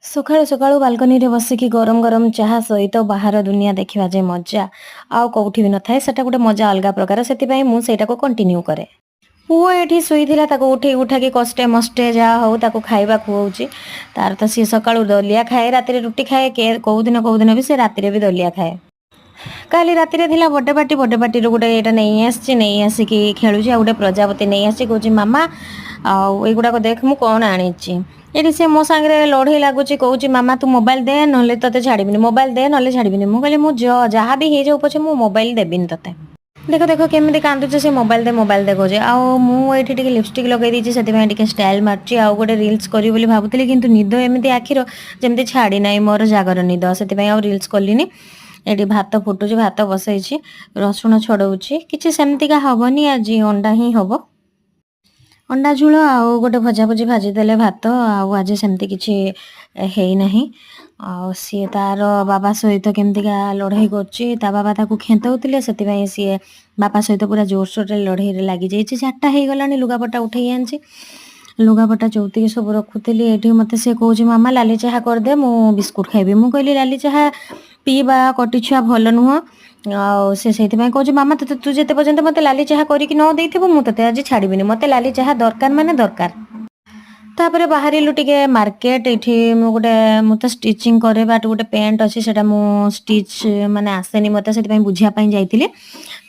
ସକାଳୁ ସକାଳୁ ବାଲକୋନିରେ ବସିକି ଗରମ ଗରମ ଚାହା ସହିତ ବାହାର ଦୁନିଆ ଦେଖିବା ଯେ ମଜା, ଆଉ କୋଉଠି ବି ନଥାଏ। ସେଟା ଗୋଟେ ମଜା ଅଲଗା ପ୍ରକାର। ସେଥିପାଇଁ ମୁଁ ସେଇଟାକୁ କଣ୍ଟିନ୍ୟୁ କରେ। ପୁଅ ଏଠି ଶୋଇଥିଲା, ତାକୁ ଉଠେଇ ଉଠାକି କଷ୍ଟେ ମଷ୍ଟେ ଯାହା ହଉ ତାକୁ ଖାଇବା ଖୁଆଉଛି। ତାର ତ ସିଏ ସକାଳୁ ଦଲିଆ ଖାଏ, ରାତିରେ ରୁଟି ଖାଏ। କୋଉ ଦିନ କୋଉ ଦିନ ବି ସେ ରାତିରେ ବି ଦଲିଆ ଖାଏ। କାଲି ରାତିରେ ଥିଲା ବର୍ଥଡେ ପାର୍ଟି। ବର୍ଥଡେ ପାର୍ଟିରୁ ଗୋଟେ ଏଇଟା ନେଇ ଆସିଛି, ନେଇ ଆସିକି ଖେଳୁଛି। ଆଉ ଗୋଟେ ପ୍ରଜାପତି ନେଇ ଆସିଛି, କହୁଛି, "ମାମା, ଆଉ ଏଇଗୁଡ଼ାକ ଦେଖ, ମୁଁ କ'ଣ ଆଣିଛି।" ଏଠି ସେ ମୋ ସାଙ୍ଗରେ ଲଢ଼େଇ ଲାଗୁଛି। କହୁଛି, "ମାମା, ତୁ ମୋବାଇଲ ଦେ, ନହେଲେ ତତେ ଛାଡ଼ିବିନି। ମୋବାଇଲ ଦେ, ନହେଲେ ଛାଡ଼ିବିନି।" ମୁଁ କହିଲି, "ମୁଁ ଯାହା ବି ହେଇଯାଉ ପଛେ, ମୁଁ ମୋବାଇଲ ଦେବିନି ତତେ।" ଦେଖ ଦେଖ, କେମିତି କାନ୍ଦୁଛି ସେ, "ମୋବାଇଲ ଦେ, ମୋବାଇଲ ଦେ" କହୁଛି। ଆଉ ମୁଁ ଏଇଠି ଟିକେ ଲିପଷ୍ଟିକ୍ ଲଗେଇ ଦେଇଛି, ସେଥିପାଇଁ ଟିକେ ଷ୍ଟାଇଲ ମାରୁଛି। ଆଉ ଗୋଟେ ରିଲ୍ସ କରିବି ବୋଲି ଭାବୁଥିଲି, କିନ୍ତୁ ନିଦ ଏମିତି ଆଖିର ଯେମିତି ଛାଡ଼ି ନାହିଁ ମୋର ଜାଗର ନିଦ, ସେଥିପାଇଁ ଆଉ ରିଲ୍ସ କଲିନି। ଏଠି ଭାତ ଫୁଟୁଛି, ଭାତ ବସେଇଛି, ରସୁଣ ଛଡଉଛି। କିଛି ସେମିତିକା ହବନି ଆଜି, ଅଣ୍ଡା ହିଁ ହବ, ଅଣ୍ଡା ଝୋଳ ଆଉ ଗୋଟେ ଭଜାଭୁଜି ଭାଜିଦେଲେ ଭାତ। ଆଉ ଆଜି ସେମିତି କିଛି ହେଇନାହିଁ। ଆଉ ସିଏ ତାର ବାବା ସହିତ କେମିତିକା ଲଢ଼େଇ କରୁଛି। ତା ବାବା ତାକୁ ଖେନ୍ତଉଥିଲେ, ସେଥିପାଇଁ ସିଏ ବାପା ସହିତ ପୁରା ଜୋରସୋରରେ ଲଢ଼େଇରେ ଲାଗିଯାଇଛି। 4ଟା ହେଇଗଲାଣି, ଲୁଗାପଟା ଉଠେଇ ଆଣିଛି, ଲୁଗାପଟା ଚଉତିକି ସବୁ ରଖୁଥିଲି। ଏଠି ମୋତେ ସେ କହୁଛି, "ମାମା, ଲାଲି ଚାହା କରିଦେ, ମୁଁ ବିସ୍କୁଟ ଖାଇବି।" ମୁଁ କହିଲି, "ଲାଲି ଚାହା ପିଇବା କଟି ଛୁଆ ଭଲ ନୁହଁ।" ଆଉ ସେ ସେଇଥିପାଇଁ କହୁଛି, "ମାମା, ତତେ ତୁ ଯେତେ ପର୍ଯ୍ୟନ୍ତ ମୋତେ ଲାଲି ଚାହା କରିକି ନ ଦେଇଥିବୁ, ମୁଁ ତତେ ଆଜି ଛାଡ଼ିବିନି। ମୋତେ ଲାଲି ଚାହା ଦରକାର ମାନେ ଦରକାର।" ତାପରେ ବାହାରିଲୁ ଟିକେ ମାର୍କେଟ। ଏଇଠି ମୁଁ ଗୋଟେ, ମୁଁ ତ ଷ୍ଟିଚିଂ କରେ, ବଟ୍ ଗୋଟେ ପ୍ୟାଣ୍ଟ ଅଛି, ସେଟା ମୁଁ ଷ୍ଟିଚ୍ ମାନେ ଆସେନି ମୋତେ, ସେଥିପାଇଁ ବୁଝିବା ପାଇଁ ଯାଇଥିଲି।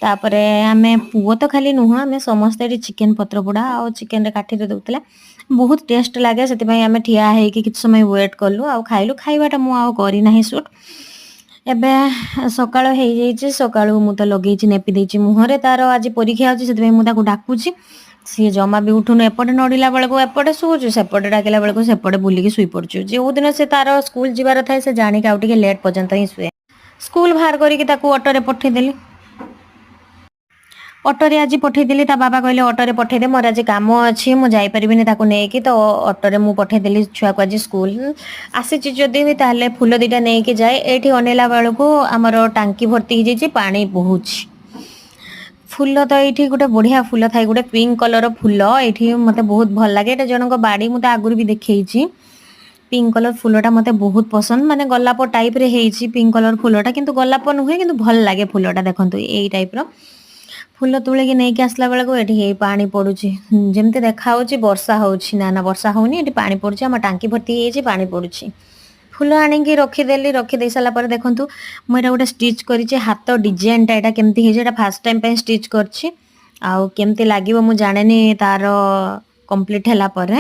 ତାପରେ ଆମେ ପୁଅ ତ ଖାଲି ନୁହଁ, ଆମେ ସମସ୍ତେ ଏଠି ଚିକେନ ପତ୍ରପୋଡ଼ା ଆଉ ଚିକେନରେ କାଠିରେ ଦଉଥିଲା, ବହୁତ ଟେଷ୍ଟ ଲାଗେ। ସେଥିପାଇଁ ଆମେ ଠିଆ ହେଇକି କିଛି ସମୟ ୱେଟ୍ କଲୁ ଆଉ ଖାଇଲୁ। ଖାଇବାଟା ମୁଁ ଆଉ କରିନାହିଁ ସୁଟ୍। ଏବେ ସକାଳ ହେଇଯାଇଛି। ସକାଳୁ ମୁଁ ତ ଲଗେଇଛି, ନେପି ଦେଇଛି ମୁହଁରେ। ତାର ଆଜି ପରୀକ୍ଷା ଅଛି, ସେଥିପାଇଁ ମୁଁ ତାକୁ ଡାକୁଛି, ସିଏ ଜମା ବି ଉଠୁନି। ଏପଟେ ନଡ଼ିଲା ବେଳକୁ ଏପଟେ ଶୋଉଛି, ସେପଟେ ଡାକିଲା ବେଳକୁ ସେପଟେ ବୁଲିକି ଶୋଇ ପଡୁଛି। ଯେଉଁଦିନ ସେ ତାର ସ୍କୁଲ ଯିବାର ଥାଏ, ସେ ଜାଣିକି ଆଉ ଟିକେ ଲେଟ୍ ପର୍ଯ୍ୟନ୍ତ ହିଁ ଶୁଏ। ସ୍କୁଲ ବାହାର କରିକି ତାକୁ ଅଟୋରେ ପଠେଇଦେଲି। ଅଟୋରେ ଆଜି ପଠେଇଦେଲି। ତା ବାବା କହିଲେ, "ଅଟୋରେ ପଠେଇଦେ, ମୋର ଆଜି କାମ ଅଛି, ମୁଁ ଯାଇପାରିବିନି ତାକୁ ନେଇକି।" ତ ଅଟୋରେ ମୁଁ ପଠେଇଦେଲି ଛୁଆକୁ ଆଜି ସ୍କୁଲ। ଆସିଛି ଯଦି ବି, ତାହେଲେ ଫୁଲ ଦିଟା ନେଇକି ଯାଏ। ଏଇଠି ଅନେଇଲା ବେଳକୁ ଆମର ଟାଙ୍କି ଭର୍ତ୍ତି ହେଇଯାଇଛି, ପାଣି ବହୁଛି। ଫୁଲ ତ ଏଇଠି ଗୋଟେ ବଢିଆ ଫୁଲ ଥାଏ, ଗୋଟେ ପିଙ୍କ କଲର ଫୁଲ। ଏଇଠି ମତେ ବହୁତ ଭଲ ଲାଗେ। ଏଇଟା ଜଣଙ୍କ ବାଡି, ମୁଁ ତ ଆଗରୁ ବି ଦେଖେଇଛି। ପିଙ୍କ କଲର ଫୁଲଟା ମତେ ବହୁତ ପସନ୍ଦ। ମାନେ ଗୋଲାପ ଟାଇପରେ ହେଇଛି ପିଙ୍କ କଲର ଫୁଲଟା, କିନ୍ତୁ ଗୋଲାପ ନୁହେଁ, କିନ୍ତୁ ଭଲ ଲାଗେ ଫୁଲଟା। ଦେଖନ୍ତୁ, ଏଇ ଟାଇପର ଫୁଲ ତୋଳିକି ନେଇକି ଆସିଲା ବେଳକୁ ଏଠି ହେଇ ପାଣି ପଡୁଛି। ଯେମିତି ଦେଖା ହଉଛି ବର୍ଷା ହଉଛି। ନା ନା, ବର୍ଷା ହଉନି, ଏଠି ପାଣି ପଡୁଛି। ଆମ ଟାଙ୍କି ଭର୍ତ୍ତି ହେଇଯାଇଛି, ପାଣି ପଡୁଛି। ଫୁଲ ଆଣିକି ରଖିଦେଲି। ରଖିଦେଇ ସାରିଲା ପରେ ଦେଖନ୍ତୁ, ମୁଁ ଏଇଟା ଗୋଟେ ଷ୍ଟିଚ୍ କରିଛି, ହାତ ଡିଜାଇନଟା ଏଇଟା କେମିତି ହେଇଛି। ଏଇଟା ଫାର୍ଷ୍ଟ ଟାଇମ୍ ପାଇଁ ଷ୍ଟିଚ୍ କରିଛି, ଆଉ କେମିତି ଲାଗିବ ମୁଁ ଜାଣେନି ତାର କମ୍ପ୍ଲିଟ୍ ହେଲା ପରେ।